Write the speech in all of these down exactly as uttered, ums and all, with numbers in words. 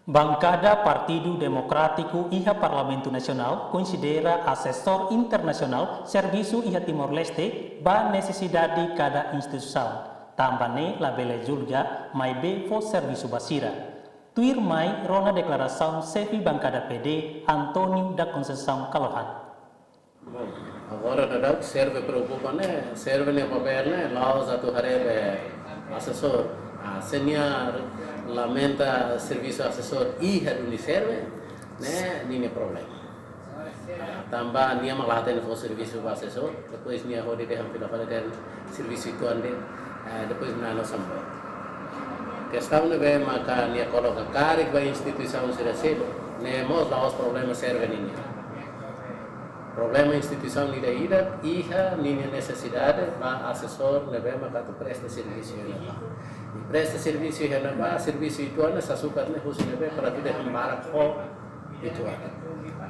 Bankada Partidu Demokrátiku iha Parlamentu Nasionál konsidera asesór internasionál servisu iha Timor-Leste ba nesesidade kada instituisaun, tanba ne'e labele julga maibé fó servisu ba sira. Tuirmai rona deklarasaun xefe bankada P D, António da Conceição Kalohan. Bom, agora daudaun serve preokupa ne'e, serve nia papél ne'e, la'ós atu haree be asesór. Ah, se nia lamenta servisu asesór iha duni serve, ne'e ninia problema. Ah, tanba nia mak la hatene fó servisu ba asesór, depois nia hodi dehan fila fali dehan servisu uitoan de'it, eh, depois na'in-lima sambo. Kestaun ne'ebé maka nia koloka karik ba instituisaun sira seluk, ne'e mós la'ós problema serve ninia. Problema instituisaun ida-idak iha ninia nesesidade ba asesór ne'ebé maka atu presta servisu iha ne'ebá. I presta servisu iha ne'ebá, servisu uitoan ne'e sasukat ne'e husi ne'ebé para atu dehan barak ho uitoan.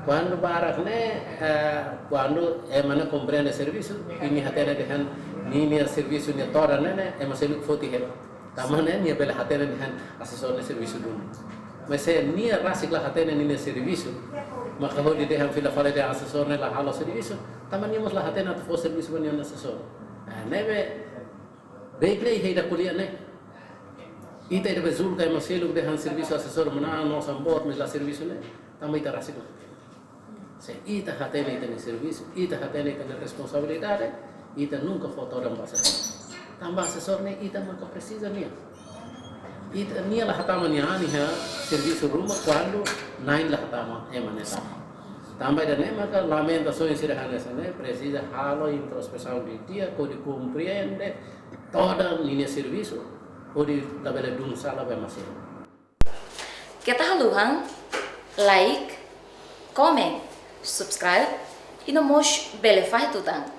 Kuandu barak ne'e, eh, kuandu ema ne'e komprende servisu, i nia hatene dehan ninia servisu nia todan ne'e, ne'e ema seluk foti hela. Tanba ne'e nia bele hatene dehan asesór ne'e servisu duni. Mas se nia rasik la hatene ninia servisu, maka hodi dehan fila fali dehan asesór ne'e la halo servisu, tanba nia mós la hatene atu fó servisu ba nia asesór. Ah, ne'ebé, baik lei hei da ko'alia ne'e. Ita ida be julga ema seluk dehan servisu asesór manán no sambot, mas la servisu ne'e, tanba ita rasik la. Se ita hatene ita-nia servisu, ita hatene ita-nia responsabilidade, ita nunka fó todan ba asesór. Tanba asesór ne'e ita maka presiza nia. Ita, nia la hatama nia an iha servisu ruma kuandu na'in la hatama ema ne'e tama. Tanba ida-ne'e maka lamentasaun sira hanesan ne'e presiza halo introspesaun didi'ak hodi komprende todan ninia servisu, hodi labele dun sala ba ema seluk. Keta haluha like, comment, subscribe, i no mós bele fahe tutan.